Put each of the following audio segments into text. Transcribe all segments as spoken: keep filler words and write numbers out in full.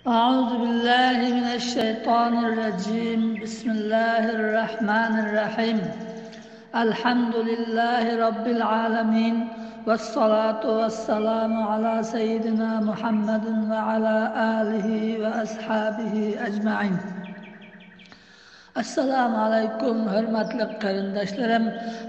أعوذ بالله من الشيطان الرجيم. بسم الله الرحمن الرحيم. الحمد لله رب العالمين، والصلاة والسلام على سيدنا محمد وعلى آله وأصحابه أجمعين. ئەسسالامۇ ئەلەيكۇم، ھۆرمەتلىك قېرىنداشلىرىم،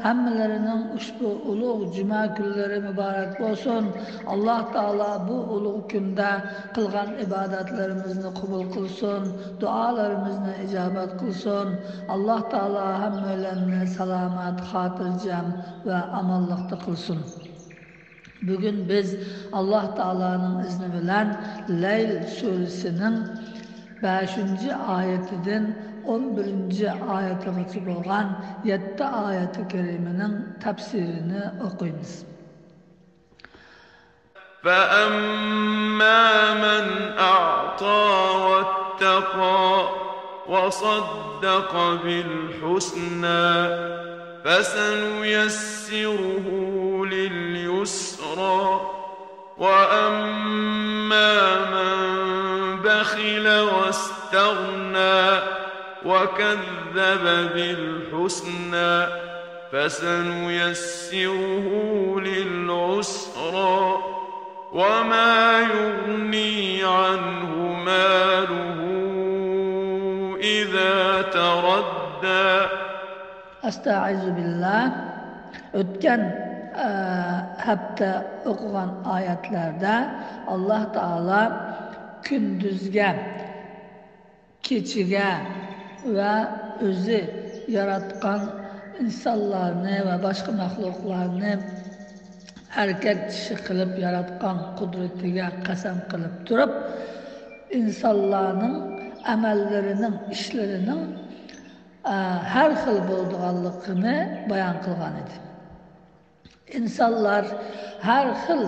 ھەممىلىرىنىڭ ئۇشبۇ ئۇلۇغ جۈمە كۈنلىرى مۇبارەك بولسۇن. ئاللاھ تائالا بۇ ئۇلۇغ كۈندە قىلغان ئىبادەتلىرىمىزنى قوبۇل قىلسۇن، دۇئالىرىمىزنى ئىجابەت قىلسۇن. ئاللاھ تائالا ھەممەيلەننى سالامەت، خاتىرجەم ۋە ئامانلىقتا قىلسۇن. بۈگۈن بىز ئاللاھ تائالانىڭ ئىزنى بىلەن لەيل سۈرىسىنىڭ بەشىنچى ئايىتىدىن ئون بىرىنچى ئايىتىغىچە بولغان يەتتە ئايەتى كەرىمىنىڭ تەپسىرىنى ئوقۇيمىز. فأما من أعطى واتقى وصدق بالحسنى فسنيسره لليسرى وأما من بخل واستغنى وكذب بالحسنى فسنيسره للعسرى وما يغني عنه ماله إذا تردى. ئەستەئىزۇ بىللا. ئۆتكەن، ئە، ھەپتە ئوقۇغان ئايەتلەردە ئاللاھ تائالا كۈندۈزگە، كېچىگە ۋە ئۆزى ياراتقان ئىنسانلارنى ۋە باشقا مەخلۇقلارنى ئەركەك چىشى قىلىپ ياراتقان قۇدرىتىگە قەسەم قىلىپ تۇرۇپ، ئىنسانلارنىڭ ئەمەللىرىنىڭ، ئىشلىرىنىڭ، ئە، ھەر خىل بولىدىغانلىقىنى بايان قىلغان ئىدى. ئىنسانلار ھەر خىل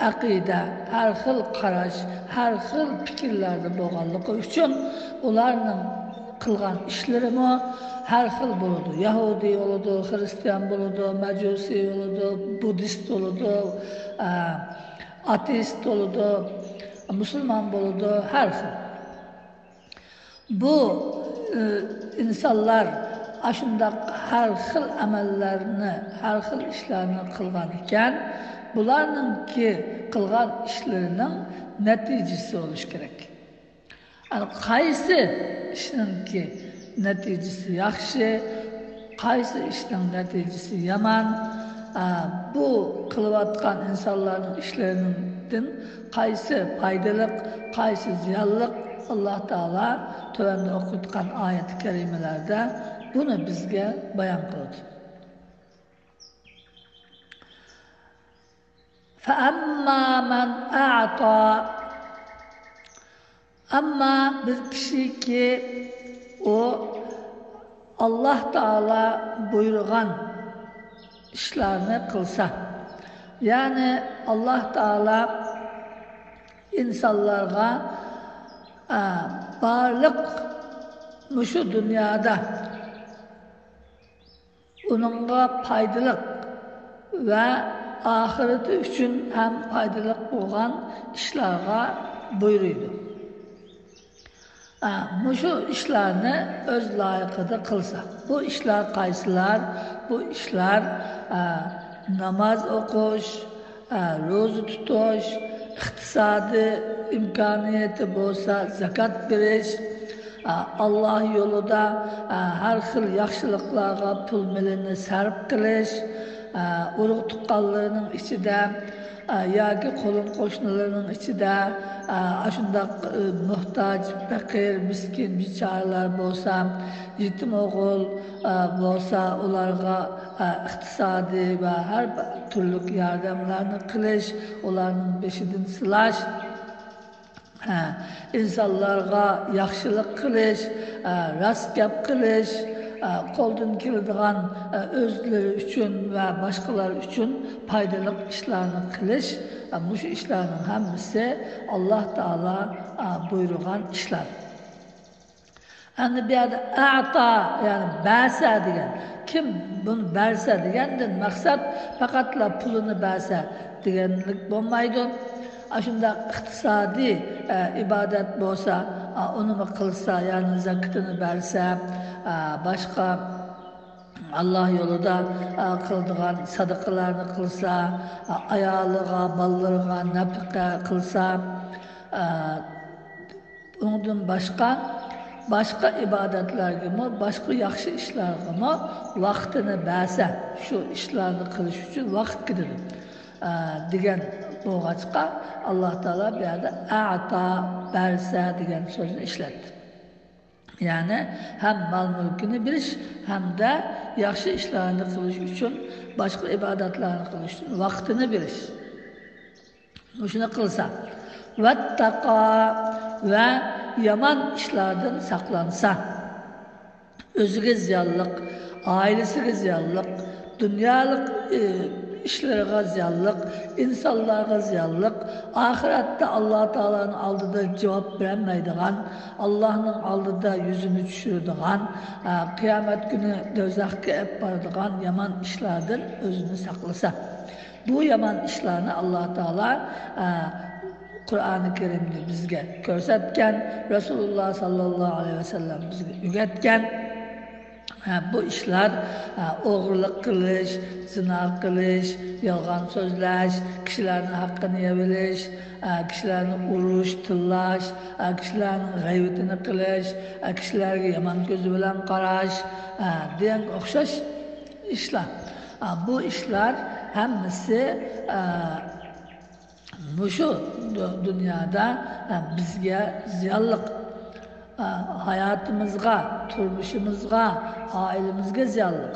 ئەقىدە، ھەر خىل قاراش، ھەر خىل پىكىرلەردە بولغانلىقى ئۈچۈن، ئۇلارنىڭ قىلغان ئىشلىرىمۇ ھەر خىل بولىدۇ. يەھۇدىي بولىدۇ، خىرىستىيان بولىدۇ، مەجۇسىي بولىدۇ، بۇددىست بولىدۇ، ئە، ئاتېئىست بولىدۇ، مۇسۇلمان بولىدۇ، ھەر خىل. بۇ، ئى، ئىنسانلار ئاشۇنداق ھەر خىل ئەمەللەرنى، ھەر خىل ئىشلارنى قىلغان ئىكەن، بۇلارنىڭكى قىلغان ئىشلىرىنىڭ نەتىجىسى بولۇشى كېرەك. ئەنە قايسى ئىشنىڭكى نەتىجىسى ياخشى، قايسى ئىشنىڭ نەتىجىسى يامان، ئە، بۇ قىلىۋاتقان ئىنسانلارنىڭ ئىشلىرىدىن قايسى پايدىلىق، قايسى زىيانلىق، ئاللاھ تائالا تۆۋەندە ئوقۇتقان ئايەت كەرىمىلەردە بۇنى بىزگە بايان قىلدى. فأما من أعطى. ئەمما بىر كىشىكى ئۇ ئاللاھ تائالا بۇيرۇغان ئىشلارنى قىلسا، يەنى ئاللاھ تائالا ئىنسانلارغا، ئە، بارلىق مۇشۇ دۇنيادا ئۇنىڭغا پايدىلىق ۋە ئاخىرىتى ئۈچۈن ھەم پايدىلىق بولغان ئىشلارغا بۇيرۇيدۇ. ئە، مۇشۇ ئىشلارنى ئۆز لايىقىدا قىلسا، بۇ ئىشلار قايسىلار؟ بۇ ئىشلار، ئە، ناماز ئوقۇش، ئە، روزا تۇتۇش، ئىقتىسادىي ئىمكانىيىتى بولسا زاكات بېرىش، ئە، ئاللاھ يولىدا، ئە، ھەر خىل ياخشىلىقلارغا پۇل مېلىنى سەرپ قىلىش، ئە، ئۇرۇق تۇغقانلىرىنىڭ ئىچىدە، ئە، ياكى قولۇم قوشنىلىرىنىڭ ئىچىدە، ئە، ئاشۇنداق، ئە، موھتاج، پەقىر، مىسكىن، بىچارىلەر بولسا، يېتىم ئوغۇل، ئە، بولسا، ئۇلارغا، ئە، ئىقتىسادىي ۋە ھەر بىر تۈرلۈك ياردەملەرنى قىلىش، ئۇلارنىڭ بېشىدىن سىلاش، ئە، ئىنسانلارغا ياخشىلىق قىلىش، ئە، راست گەپ قىلىش، ئە، قولدىن كېلىدىغان، ئە، ئۆزلىرى ئۈچۈن ۋە باشقىلار ئۈچۈن پايدىلىق ئىشلارنى قىلىش، ئە، مۇشۇ ئىشلارنىڭ ھەممىسى ئاللاھ تائالا، ئە، بۇيرۇغان ئىشلار. ئەمدى بۇ يەردە ئەتا، يەنى بەسە دېگەن، كىم بۇنى بەرسە دېگەندىن مەقسەت پەقەتلا پۇلىنى بەرسە دېگەنلىك بولمايدۇ. ئاشۇنداق ئىقتىسادىي ئە، ئىبادەت بولسا، ئا، ئۇنىمۇ قىلسا، يەنى زاكىتىنى بەرسە، ئا، باشقا ئاللا يولىدا، ئا، قىلىدىغان سەدىقىلەرنى قىلسا، ئا، ئايالىغا، بالىلىرىغا نەپىقە قىلسا، ئا، ئۇنىڭدىن باشقا، باشقا ئىبادەتلەرگىمۇ، باشقا ياخشى ئىشلارغىمۇ ۋاقتىنى بەرسە، شۇ ئىشلارنى قىلىش ئۈچۈن ۋاقىت كېتىدۇ، ئا، دېگەن بولغاچقا، ئاللا تائالا بۇ يەردە ئەتا، بەرسە دېگەن سۆزنى ئىشلەتتى. يەنى ھەم مال-مۈلكىنى بېرىش، ھەمدە ياخشى ئىشلارنى قىلىش ئۈچۈن، باشقا ئىبادەتلەرنى قىلىش ئۈچۈن ۋاقتىنى بېرىش. مۇشۇنى قىلسا، ۋەتتەقا، ۋە يامان ئىشلاردىن ساقلانسا، ئۆزىگە زىيانلىق، ئائىلىسىگە زىيانلىق، دۇنيالىق، ئى، ئىشلىرىغا زىيانلىق، ئىنسانلارغا زىيانلىق، ئاخىرەتتە ئاللا تائالانىڭ ئالدىدا جاۋاب بېرەلمەيدىغان، ئاللانىڭ ئالدىدا يۈزىنى چۈشۈرىدىغان، ئە، قىيامەت كۈنى دوزاخقا ئېلىپ بارىدىغان يامان ئىشلاردىن ئۆزىنى ساقلىسا. بۇ يامان ئىشلارنى ئاللا تائالا، ئە، قۇرئانى كەرىمدە بىزگە كۆرسەتكەن، رەسۇلۇللا ساللاللاھۇ ئەلەيھى ۋەسەللەم بىزگە ئۆگەتكەن. ھە، بۇ ئىشلار، ھە، ئوغرىلىق قىلىش، زىنا قىلىش، يالغان سۆزلەش، كىشىلەرنىڭ ھەققىنى يەۋېلىش، ھە، كىشىلەرنى ئۇرۇش، تىللاش، ھە، كىشىلەرنىڭ غەيۋىتىنى قىلىش، ھە، كىشىلەرگە يامان كۆزى بىلەن قاراش، ھە، دېگەنگە ئوخشاش ئىشلار. ھە، بۇ ئىشلار ھەممىسى، ھە، مۇشۇ دۇ-، دۇنيادا، ئە، بىزگە زىيانلىق، ئە، ھاياتىمىزغا، تۇرمۇشىمىزغا، ئائىلىمىزگە زىيانلىق.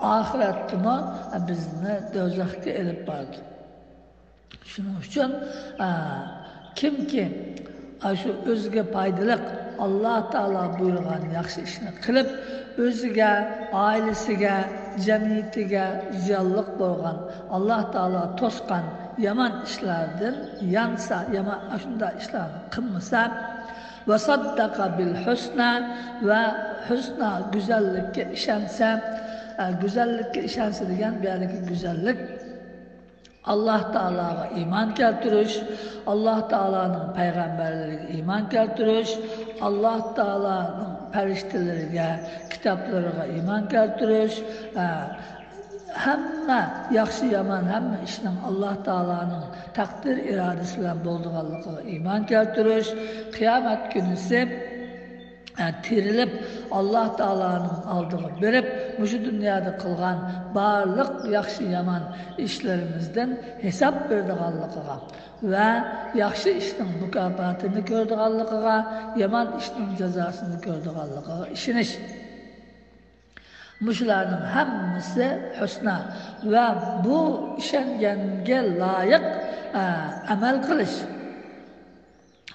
ئاخىرەتتىمۇ، ئە، بىزنى دوزاخقا ئېلىپ بارىدۇ. شۇنىڭ ئۈچۈن، ئە، كىمكى ئاشۇ ئۆزىگە پايدىلىق، ئاللا تائالا بۇيرۇغان ياخشى ئىشنى قىلىپ، ئۆزىگە، ئائىلىسىگە، جەمئىيىتىگە زىيانلىق بولغان، ئاللا تائالا توسقان يامان ئىشلاردىن يانسا، يامان، ئاشۇنداق ئىشلارنى قىلمىسا، ۋە سەددەقە بىل ھۇسنە، ۋە ھۇسنا، گۈزەللىككە ئىشەنسە، ئە، گۈزەللىككە ئىشەنسە دېگەن بۇ يەردىكى گۈزەللىك، ئاللا تائالاغا ئىمان كەلتۈرۈش، ئاللا تائالانىڭ پەيغەمبەرلىرىگە ئىمان كەلتۈرۈش، ئاللا تائالانىڭ پەرىشتىلىرىگە، كىتابلىرىغا ئىمان كەلتۈرۈش، ئە، ھەممە ياخشى يامان ھەممە ئىشنىڭ ئاللا تائالانىڭ تەقدىر ئىرادىسى بىلەن بولىدىغانلىقىغا ئىمان كەلتۈرۈش، قىيامەت كۈنىسى، ئە، تىرىلىپ، ئاللا تائالانىڭ ئالدىغا بېرىپ، مۇشۇ دۇنيادا قىلغان بارلىق ياخشى يامان ئىشلىرىمىزدىن ھېساب بېرىدىغانلىقىغا ۋە ياخشى ئىشنىڭ مۇكاپاتىنى كۆرىدىغانلىقىغا، يامان ئىشنىڭ جازاسىنى كۆرىدىغانلىقىغا ئىشىنىش. مۇشۇلارنىڭ ھەممىسى ھۇسنا ۋە بۇ ئىشەنگەنگە لايىق، ئە، ئەمەل قىلىش.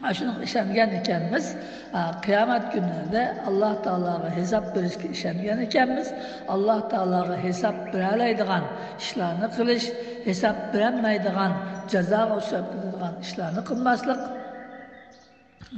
ئاشۇنىڭغا ئىشەنگەن ئىكەنمىز، ئا، قىيامەت كۈنىدە ئاللا تائالاغا ھېساب بېرىشكە ئىشەنگەن ئىكەنمىز، ئاللا تائالاغا ھېساب بېرەلەيدىغان ئىشلارنى قىلىش، ھېساب بېرەلمەيدىغان، جازاغا ئۇچراپ كېتىدىغان ئىشلارنى قىلماسلىق.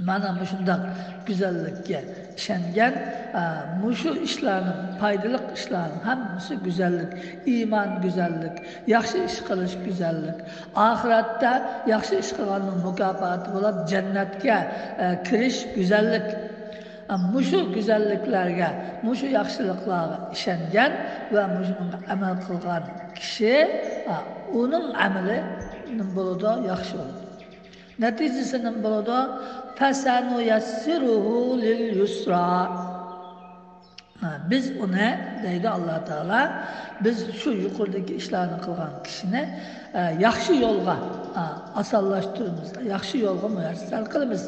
مانا مۇشۇنداق گۈزەللىككە ئىشەنگەن، ئا، مۇشۇ ئىشلارنىڭ، پايدىلىق ئىشلارنىڭ ھەممىسى گۈزەللىك، ئىمان گۈزەللىك، ياخشى ئىش قىلىش گۈزەللىك، ئاخىرەتتە ياخشى ئىش قىلغاننىڭ مۇكاپاتى بولۇپ جەننەتكە، ئە، كىرىش گۈزەللىك. ئە، مۇشۇ گۈزەللىكلەرگە، مۇشۇ ياخشىلىقلارغا ئىشەنگەن ۋە مۇشۇنىڭغا ئەمەل قىلغان كىشى، ئە، ئۇنىڭ ئەمىلى نېمە بولىدۇ؟ ياخشى بولىدۇ. نەتىجىسى نېمە بولىدۇ؟ فَسَنُيَسِّرُهُ لِلْيُسْرَى. ھە، بىز ئۇنى، دەيدۇ ئاللا تائالا، بىز شۇ يۇقىرىدىكى ئىشلارنى قىلغان كىشىنى، ئە، ياخشى يولغا، ئە، ئاسانلاشتۇرىمىز، ياخشى يولغا مۇيەسسەر قىلىمىز.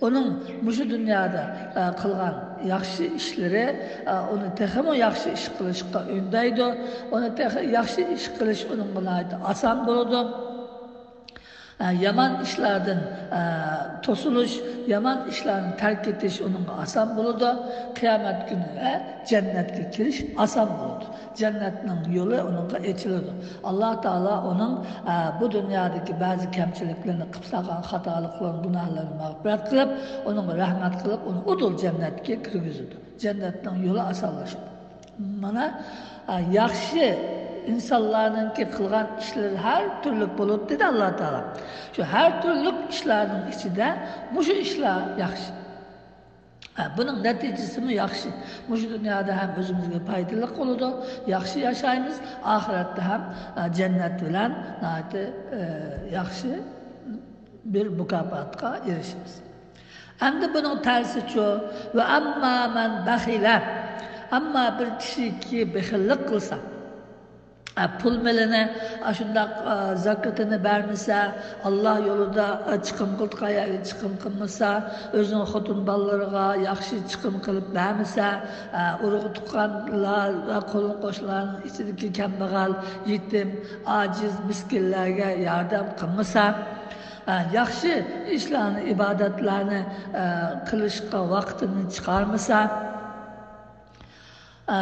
ئۇنىڭ مۇشۇ دۇنيادا، ئە، قىلغان ياخشى ئىشلىرى، ئە، ئۇنى تېخىمۇ ياخشى ئىش قىلىشقا ئۈندەيدۇ. ئۇنى تېخى ياخشى ئىش قىلىش ئۇنىڭغا ناھايىتى ئاسان بولىدۇ. ئە، يامان ئىشلاردىن، ئە، توسۇلۇش، يامان ئىشلارنى تەرك ئېتىش ئۇنىڭغا ئاسان بولىدۇ. قىيامەت كۈنى ۋە جەننەتكە كىرىش ئاسان بولىدۇ. جەننەتنىڭ يولى ئۇنىڭغا ئېچىلىدۇ. ئاللا تائالا ئۇنىڭ، ئە، بۇ دۇنيادىكى بەزى كەمچىلىكلىرىنى، قىلىپ سالغان خاتالىقلىرىنى، گۇناھلىرىنى مەغپىرەت قىلىپ، ئۇنىڭغا رەھمەت قىلىپ، ئۇنى ئۇدۇل جەننەتكە كىرگۈزىدۇ. جەننەتنىڭ يولى ئاسانلىشىدۇ. مانا، ئە، ياخشى ئىنسانلارنىڭكى قىلغان ئىشلىرى ھەر تۈرلۈك بولىدۇ، دېدى ئاللا تائالا. شۇ ھەر تۈرلۈك ئىشلارنىڭ ئىچىدە مۇشۇ ئىشلار ياخشى. ھە، بۇنىڭ نەتىجىسىمۇ ياخشى. مۇشۇ دۇنيادا ھەم ئۆزىمىزگە پايدىلىق بولىدۇ، ياخشى ياشايمىز، ئاخىرەتتە ھەم، ئە، جەننەت بىلەن ناھايىتى، ئە، ياخشى بىر مۇكاپاتقا ئېرىشىمىز. ئەمدى بۇنىڭ تەرسىچۇ؟ ۋە ئەمما مەن بەخىلە. ئەمما بىر كىشىكى بېخىللىق قىلسا، ئە، پۇل مېلىنى، ئە، شۇنداق، ئە، زاكىتىنى بەرمىسە، ئاللا يولىدا، ئە، چىقىم قىلىدىغان يەرگە چىقىم قىلمىسا، ئۆزىنىڭ خوتۇن بالىلىرىغا ياخشى چىقىم قىلىپ بەرمىسە، ئە، ئۇرۇق تۇغقانلار ۋە قولۇم قوشنىلارنىڭ ئىچىدىكى كەمبەغەل، يېتىم، ئاجىز، مىسكىنلەرگە ياردەم قىلمىسا، ئە، ياخشى ئىشلارنى، ئىبادەتلەرنى، ئە، قىلىشقا ۋاقتىنى چىقارمىسا، ئە،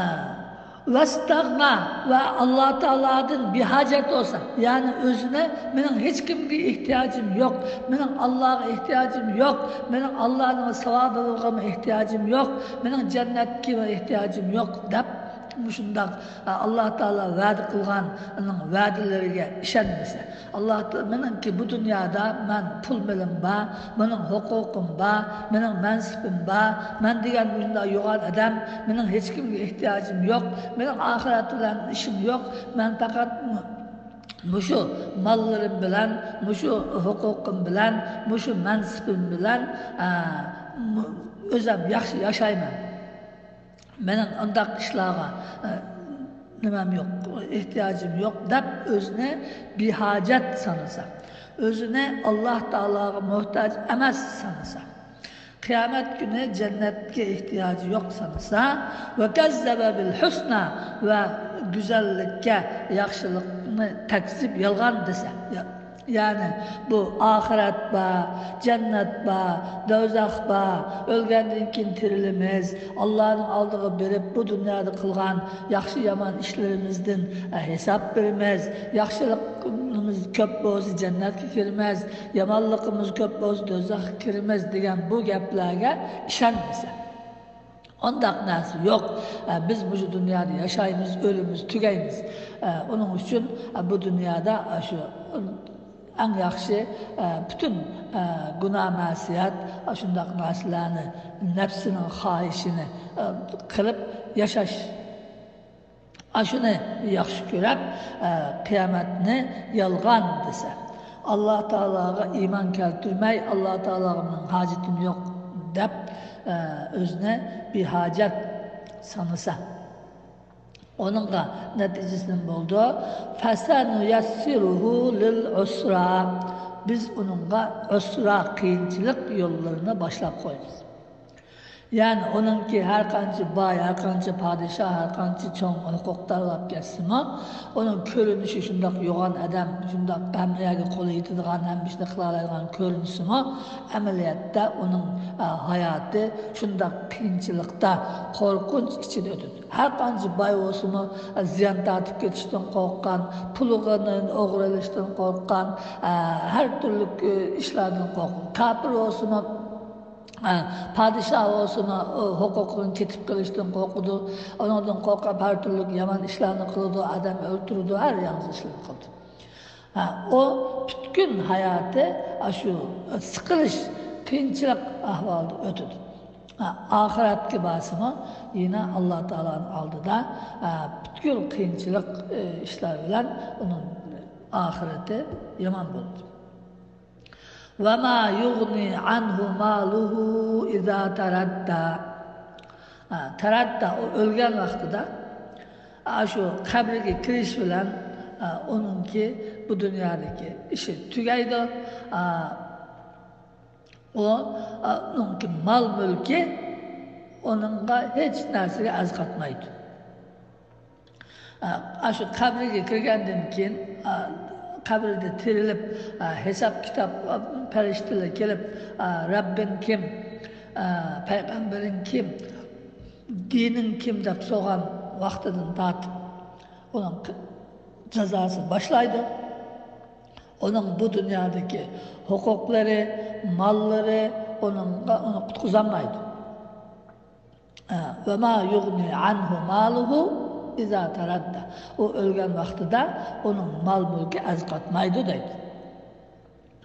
ۋەستەغنا ۋە ئاللا تائالادىن بىھاجەت بولسا، يەنى ئۆزىنى، مېنىڭ ھېچكىمگە ئېھتىياجىم يوق، مېنىڭ ئاللاغا ئېھتىياجىم يوق، مېنىڭ ئاللانىڭ ساۋابىغىمۇ ئېھتىياجىم يوق، مېنىڭ جەننەتكىمۇ ئېھتىياجىم يوق، دەپ مۇشۇنداق، ئە، ئاللا تائالا ۋەدە قىلغان ئۇنىڭ ۋەدىلىرىگە ئىشەنمىسە، ئاللا تا-، مېنىڭكى بۇ دۇنيادا مەن پۇل مېلىم بار، مېنىڭ ھوقۇقۇم بار، مېنىڭ مەنسىپىم بار، مەن دېگەن مۇشۇنداق يوغان ئادەم، مېنىڭ ھېچكىمگە ئېھتىياجىم يوق، مېنىڭ ئاخىرەت بىلەن ئىشىم يوق، مەن پەقەت مۇ-، مۇشۇ ماللىرىم بىلەن، مۇشۇ ھوقۇقۇم بىلەن، مۇشۇ مەنسىپىم بىلەن، ئە، مۇ-، ئۆزۈم ياخشى ياشايمەن. مېنىڭ ئۇنداق ئىشلارغا، ئە، نېمەم يوق، ئېھتىياجىم يوق دەپ ئۆزىنى بىھاجەت سانىسا، ئۆزىنى ئاللا تائالاغا موھتاج ئەمەس سانىسا، قىيامەت كۈنى جەننەتكە ئېھتىياجى يوق سانىسا، ۋە كەززەبە بىل ھۇسنا، ۋە گۈزەللىككە، ياخشىلىقنى تەكزىپ، يالغان دېسە، يا-، يەنى بۇ ئاخىرەت بار، جەننەت بار، دوزاخ بار، ئۆلگەندىن كېيىن تىرىلىمىز، ئاللانىڭ ئالدىغا بېرىپ، بۇ دۇنيادا قىلغان ياخشى-يامان ئىشلىرىمىزدىن، ئە، ھېساب بېرىمىز، ياخشىلىقىمىز كۆپ بولسا جەننەتكە كىرىمىز، يامانلىقىمىز كۆپ بولسا دوزاخقا كىرىمىز دېگەن بۇ گەپلەرگە ئىشەنمىسە. ئۇنداق نەرسە يوق. ئە، بىز مۇشۇ دۇنيادا ياشايمىز، ئۆلىمىز، تۈگەيمىز. ئە، ئۇنىڭ ئۈچۈن، ئە، بۇ دۇنيادا، ئە، شۇ، ئەڭ ياخشى، ئە، پۈتۈن، ئە، گۇناھ مەسىيەت، ئە، شۇنداق نەرسىلەرنى، نەپسىنىڭ خاھىشىنى، ئە، قىلىپ ياشاش. ئاشۇنى ياخشى كۆرۈپ، ئە، قىيامەتنى يالغان دېسە، ئاللا تائالاغا ئىمان كەلتۈرمەي، ئاللا تائالاغا مېنىڭ ھاجىتىم يوق دەپ، ئە، ئۆزىنى بىھاجەت سانىسا، ئۇنىڭغا نەتىجىسى نېمە بولىدۇ؟ فەسەنۇيەسسىرۇھۇ لىل ئۇسرا. بىز ئۇنىڭغا ئۇسرا، قىيىنچىلىق يوللىرىنى باشلاپ قويىمىز. يەنى ئۇنىڭكى ھەر قانچە باي، ھەر قانچە پادىشاھ، ھەر قانچە چوڭ ھوقۇقدار بولۇپ كەتسىمۇ، ئۇنىڭ كۆرۈنۈشى شۇنداق يوغان ئادەم، شۇنداق ھەممە يەرگە قولى يېتىدىغان، ھەممە ئىشنى قىلالايدىغان كۆرۈنسىمۇ، ئەمەلىيەتتە ئۇنىڭ، ئە، ھاياتى شۇنداق قىيىنچىلىقتا، قورقۇنچ ئىچىدە ئۆتىدۇ. ھەر قانچە باي بولسىمۇ، ئە، زىيان تارتىپ كېتىشتىن قورققان، پۇلىنى ئوغرىلىشتىن قورققان، ئە، ھەر تۈرلۈك، ئە، ئىشلاردىن قورققان. كاپىر بولسىمۇ، ئە، پادىشاھ بولسىمۇ، ئۇ ھوقۇقىدىن كېتىپ قېلىشتىن قورقىدۇ. ئۇنىڭدىن قورقۇپ، ھەر تۈرلۈك يامان ئىشلارنى قىلىدۇ، ئادەم ئۆلتۈرىدۇ، ھەر يامان ئىشلارنى قىلىدۇ. ھە، ئۇ پۈتكۈل ھاياتى ئاشۇ سىقىلىش، قىيىنچىلىق ئەھۋالىدا ئۆتىدۇ. ھە، ئاخىرەتكە بارسىمۇ، يەنە ئاللا تائالانىڭ ئالدىدا، ھە، پۈتكۈل قىيىنچىلىق، ئە، ئىشلار بىلەن ئۇنىڭ ئاخىرىتى يامان بولىدۇ. وما يغني عنه ماله إذا تردى. ھە، تەرەددا، ئۇ ئۆلگەن ۋاقتىدا، ئاشۇ قەبرىگە كىرىش بىلەن، ئە، ئۇنىڭكى بۇ دۇنيادىكى ئىشى تۈگەيدۇ. ئە، ئۇ، ئە، ئۇنىڭكى مال-مۈلكى ئۇنىڭغا ھېچ نەرسىگە ئەرز قاتمايدۇ. ئە، ئاشۇ قەبرىگە كىرگەندىن كېيىن، ئە، قەبرىدە تىرىلىپ، ئە، ھېساب-كىتاب، ئە، پەرىشتىلەر كېلىپ، ئە، رەببىڭ كىم؟ ئە، پەيغەمبىرىڭ كىم؟ دىنىڭ كىم؟ دەپ سورىغان ۋاقتىدىن تارتىپ ئۇنىڭ جازاسى باشلايدۇ. ئۇنىڭ بۇ دۇنيادىكى ھوقۇقلىرى، ماللىرى ئۇنىڭغا، ئۇنى قۇتقۇزالمايدۇ. ھە، وما يغني عنه ماله ئىزا تەرەددە. ئۇ ئۆلگەن ۋاقتىدا ئۇنىڭ مال-مۈلكى ئەز قاتمايدۇ دەيدۇ.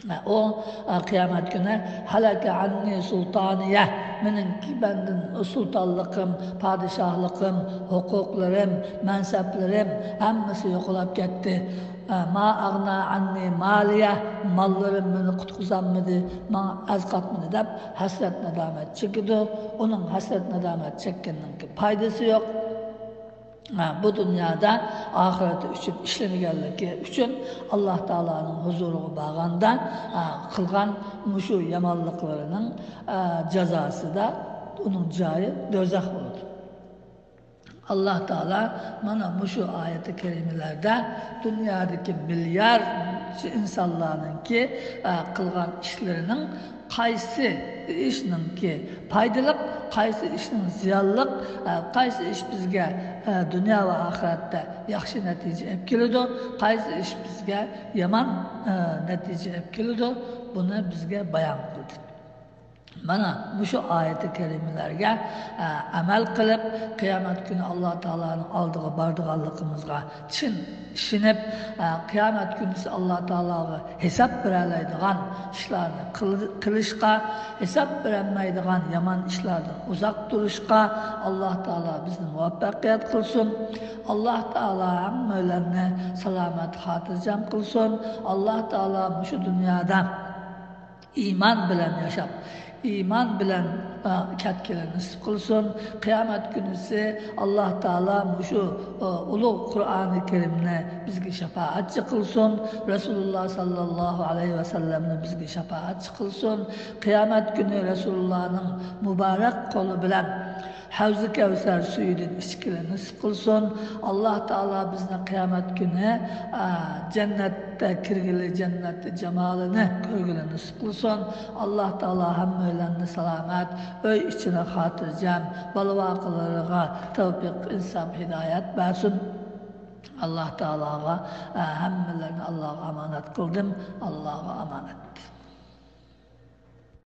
ئۇ، ئە، قىيامەت كۈنى، ھەلەكە ئەننى سۇلتانىيە، مېنىڭكى مەندىن سۇلتانلىقىم، پادىشاھلىقىم، ھوقۇقلىرىم، مەنسەپلىرىم ھەممىسى يوقىلاپ كەتتى. ئە، ما ئەغنا ئەننى مالىيە، ماللىرىم مېنى قۇتقۇزالمىدى، ماڭا ئەز قاتمىدى دەپ ھەسرەت-نادامەت چېكىدۇ. ئۇنىڭ ھەسرەت-نادامەت چەككىنىنىڭكى پايدىسى يوق. ھە، بۇ دۇنيادا ئاخىرىتى ئۈچۈن ئىشلىمىگەنلىكى ئۈچۈن ئاللاھ تائالانىڭ ھۇزۇرىغا بارغاندا، ھە، قىلغان مۇشۇ يامانلىقلىرىنىڭ، ھە، جازاسىدا ئۇنىڭ جايى دوزاخ بولىدۇ. ئاللاھ تائالا مانا مۇشۇ ئايەتى كەرىمىلەردە دۇنيادىكى مىلياردچە ئىنسانلارنىڭكى، ھە، قىلغان ئىشلىرىنىڭ قايسى ئىشنىڭكى پايدىلىق، قايسى ئىشنىڭ زىيانلىق، ئە، قايسى ئىش بىزگە، ئە، دۇنيا ۋە ئاخىرەتتە ياخشى نەتىجە ئېلىپ كېلىدۇ، قايسى ئىش بىزگە يامان، ئە، نەتىجە ئېلىپ كېلىدۇ، بۇنى بىزگە بايان قىلدى. مانا مۇشۇ ئايەتى كەرىمىلەرگە، ئە، ئەمەل قىلىپ، قىيامەت كۈنى ئاللاھ تائالانىڭ ئالدىغا بارىدىغانلىقىمىزغا چىن ئىشىنىپ، ئە، قىيامەت كۈنىسى ئاللاھ تائالاغا ھېساب بېرەلەيدىغان ئىشلارنى قىل-، قىلىشقا، ھېساب بېرەلمەيدىغان يامان ئىشلاردىن ئۇزاق تۇرۇشقا ئاللاھ تائالا بىزنى مۇۋەپپەقىيەت قىلسۇن. ئاللاھ تائالا ھەممەيلەننى سالامەت، خاتىرجەم قىلسۇن. ئاللاھ تائالا مۇشۇ دۇنيادا ئىمان بىلەن ياشاپ، ئىمان بىلەن، ئا، كەتكىلى نېسىپ قىلسۇن. قىيامەت كۈنىسى ئاللاھ تائالا مۇشۇ، ئا، ئۇلۇغ قۇرئانى كەرىمنى بىزگە شاپائەتچى قىلسۇن. رەسۇلۇللاھ ساللاللاھۇ ئەلەيھى ۋەسەللەمنى بىزگە شاپائەتچى قىلسۇن. قىيامەت كۈنى رەسۇلۇللاھنىڭ مۇبارەك قولى بىلەن ھەۋزى كەۋسەر سۈيىدىن ئىچكىلى نېسىپ قىلسۇن. ئاللاھ تائالا بىزنى قىيامەت كۈنى، ئا، جەننەتتە كىرگىلى، جەننەتتە جامالىنى كۆرگىلى نېسىپ قىلسۇن. ئاللاھ تائالا ھەممەيلەننى سالامەت، ئۆي ئىچىنى خاتىرجەم، بالا-ۋاقىلىرىغا تەۋپىق، ئىنساپ، ھىدايەت بەرسۇن. ئاللاھ تائالاغا، ئا، ھەممىلەرنى ئاللاھقا ئامانەت قىلدىم. ئاللاھقا ئامانەت.